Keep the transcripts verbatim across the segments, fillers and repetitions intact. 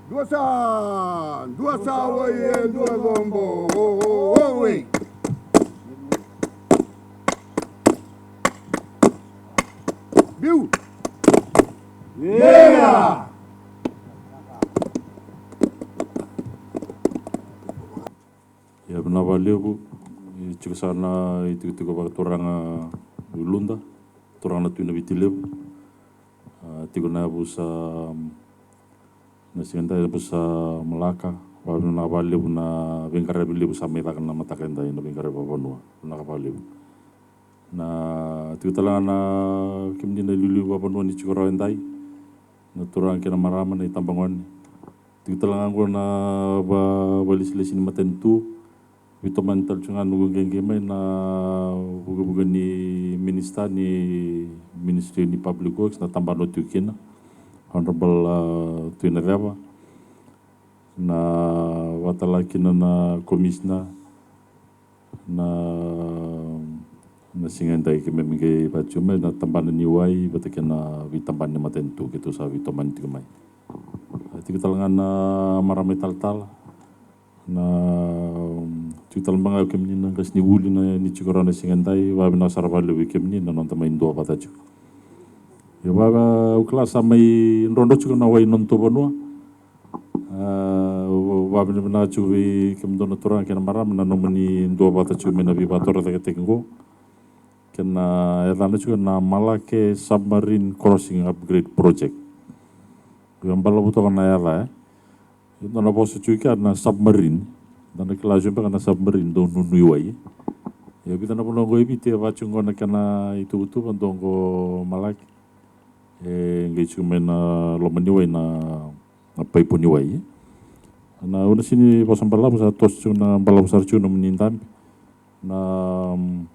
Dua sa, dua sa, oi e dua lombo, oi. Biu. Yeah. Ia vinaka vakalevu. E tiko saka na itikotiko vakaturaga i Luda, turaga na Tui Navitilevu. A, tiko na yavusa, na siga edai, yavusa Malaka. Vakavinavinaka vakalevu na veiqaravi levu sa mai caka na mataka edai, na veiqaravi vakavanua. Vinaka vakalevu. Na tiko tale ga na kemuni na iliuliu vakavanua ni tiko rawa edai, na turaga kei na marama, na itabagone. Tiko tale ga oqo na va-, vakalesilesi ni matanitu. Veitomani tale tiko ga noqu qai mai na vukevuke ni minisita ni Ministry ni Public Works, na tabana o tiko kina, Honorable, a, Tui Naceva. Na vakatale kina na komisina, na, na siga edai keimami qai vaka tiko mai na tabana ni wai vata kei na veitabana ni matanitu keitou sa veitomani tiko mai. A, tiko tale ga na marama italatala, na, tiko tale ga o kemuni na qasenivuli na ni tiko rawa na siga edai, vakavinavinaka sara vakalevu vei kemuni na noda mai duavata tiko. Ia vaka au kila sa mai drodro tiko na wai ni nodatou vanua. A, vakavinavinaka tiko vei kemudou na turaga kei na marama na nomuni duavata tiko mai na veivakatorocaketaki oqo. Kei na yacana tiko na Malake Submarine Crossing Upgrade Project. Ia balavu toka na yaca, e. Ia dua na vosa tiko kea na submarine. Da na kila tiko beka na submarine dau nunu i wai. Ia vica na vanua oqo e Viti e vaka tiko oqo na kena ituvatuva, dua oqo Malake. E qai tiko mai na loma ni wai na, na paipo ni wai. Na, au na sega ni vosa balavu, sa toso tiko na balavu sara tiko na nomuni dabe. Na, mm,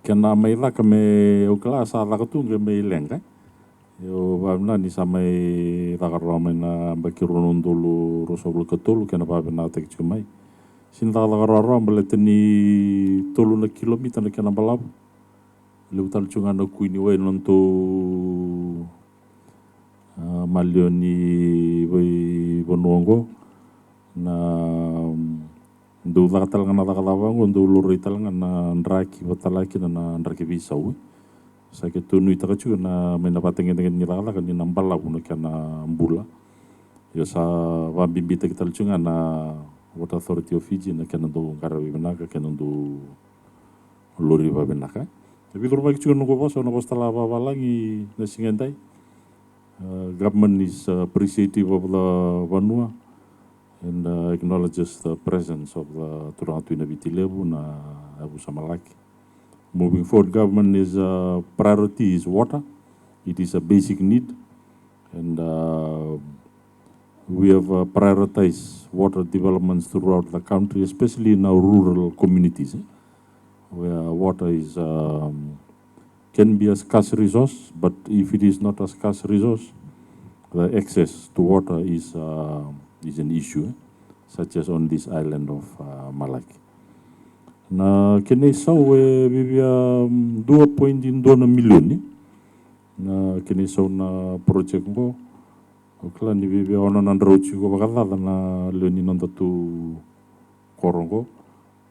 kena mai caka me, au kila sa caka tu qai mai leqa. Io, vakavinaka ni sa mai caka rawa mai na yabaki rua na udolu ruasagavulu ka tolu, kena vakavinakataki tiko mai. Sega ni cakacaka rawarawa baleta ni tolu na kilomita na kena balavu. Levu tale tiko ga na kui ni wai na nodatou, a, maliwa ni veivanua oqo. Na, mm, dau caka tale ga na cakacaka vaqo, dau laurai tale ga na draki, vata tale kina na draki veisau. Sa keitou nuitaka tiko na mai na vatagedegede ni cakacaka ni na balavu na kena bula. Io, sa vakabibitaki tale tiko ga na Water Authority of Fiji na kena dau qaravi vinaka, kena dau lori vakavinaka. E vica vaki tiko na noqu vosa, au na vosa tale vakavalagi na siga edai. Uh, government is, uh, appreciative of the vanua and, uh, acknowledges the presence of the turaga Tui Navitilevu na yavusa Malaki. Moving forward, government is, uh, priority is water. It is a basic need, and, uh, we have, uh, prioritized water developments throughout the country, especially in our rural communities, eh, where water is, um, can be a scarce resource, but if it is not a scarce resource, the access to water is, uh, is an issue, eh, such as on this island of, uh, Malaki. Na kena isau e viavia, mm, dua poidi dua na milioni na kena isau na project qo. Au kila ni viavia ono na drau tiko vakacaca na lewe ni nodatou koro qo.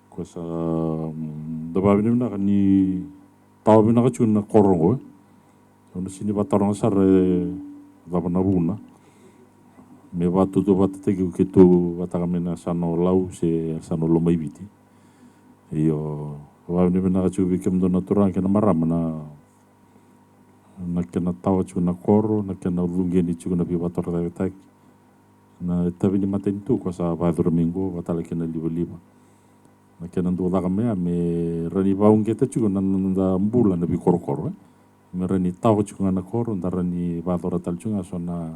Ko sa, mm, da vakavinavinaka ni tawa vinaka tiko na koro qo, eh. Au na sega ni vakataroga sara e cava na vuna. Me vakatautauvatataki keitou vata kei na yasana o Lau se yasana o Lomaiviti. Io, vakavinavinaka tiko vei kemudou na turaga kei na marama na, na kena tawa tiko na koro, na kena ucuqeni tiko na veivakatorocaketaki. Na itavi ni matanitu ko sa vakayacora mai qo, vata tale kei na livaliva. Na kena dau caka mai ya me rawa ni vakauqeta tiko na noda bula na veikorokoro, eh. Me rawa ni tawa tiko ga na koro, da rawa ni vakayacora tale tiko ga so na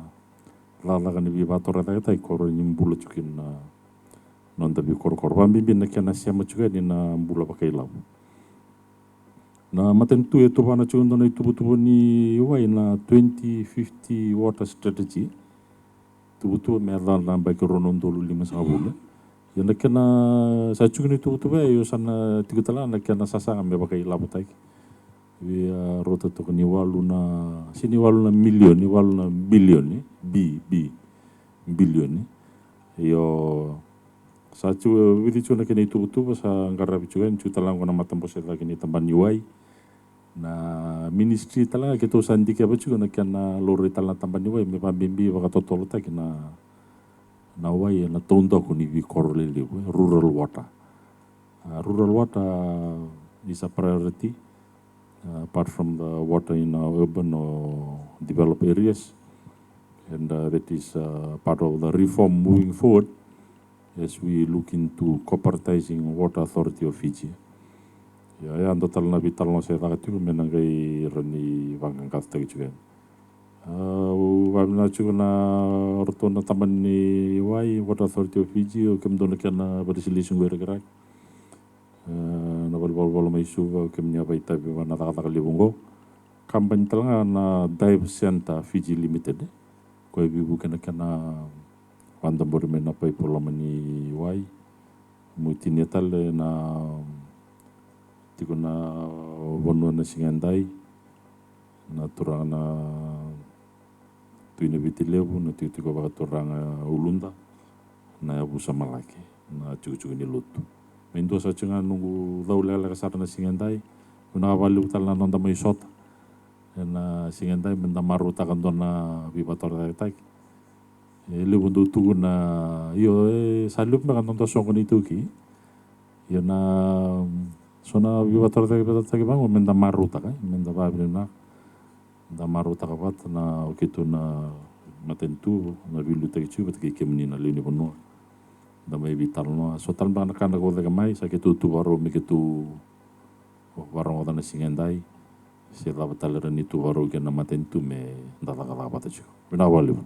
cakacaka ni veivakatorocaketaki ko rawa ni bula tiko kina na noda veikorokoro. Vakabibi na kena sema tiko yani na bula vakailavo. Na matanitu e tuvana tiko dua na ituvatuva ni wai na twenty fifty water strategy. Tuvatuva me yaco na yabaki rua na udolu limasagavulu. Ia na kena sa tiko ni tuvatuva, io sa na tiko tale ga na kena sasaga me vakailavotaki. Via rauta toka ni walu na, sega ni walu na milioni, walu na bilioni, bi, bi, bilioni. Io, sa tiko, vica tiko na kena ituvatuva sa qaravi tiko yani, tiko tale ga na matabose cake ni tabana ni wai. Na ministry tale ga keitou sa dikeva tiko na kena laurai tale na tabana ni wai me vakabibi vakatotolotaki na, na wai ena taudaku ni veikoro lelevu, eh, rural water. Uh, rural water is a priority, uh, apart from the water in our urban or developed areas. And, uh, that is, uh, part of the reform moving forward as we look into corporatizing Water Authority of Fiji. Ia, ia, dua tale na veitalanoa se caka tiko me na qai rawa ni vaqaqacotaki tiko yani. Au vakavinavinaka tiko na ratou na tabana ni wai, Water Authority of Fiji, o kemudou na kena vakalesilesi qo i Rakiraki. E, na valenivolavola mai Suva, o kemuni a vakaitavi vua na cakacaka levu qo. Kabani tale ga na Dive Centre Fiji Limited, ko e veivuke na kena vakadabori mai na paipo loma ni wai. Meu tinia tale na tiko na vanua na siga edai, na turaga na Tui Navitilevu, na tikotiko vakaturaga Uluda, na yavusa Malaki, na tikotiko ni lotu. Me dua sa tiko ga noqu cau lekaleka sara na siga edai. Vinaka vakalevu tale na noda mai sota ena siga edai, me da marautaka dua na veivakatorocaketaki. E levu dau tukuna, io, e sa levu beka na noda soqo na iTaukei. Io, na so na veivakatorocaketaki vaqo me da marautaka, me da vakavinavinaka. Da marautaka vata na, o keitou na matanitu, na veiliutaki tiko vata kei kemuni na lewe ni vanua. Da mai veitalanoa, so tale beka na ka na kau cake mai, sa keitou tu vakarau me keitou vakarogoca na siga edai se cava tale e rawa ni tu vakarau kei na matanitu me da cakacaka vata tiko. Vinaka vakalevu.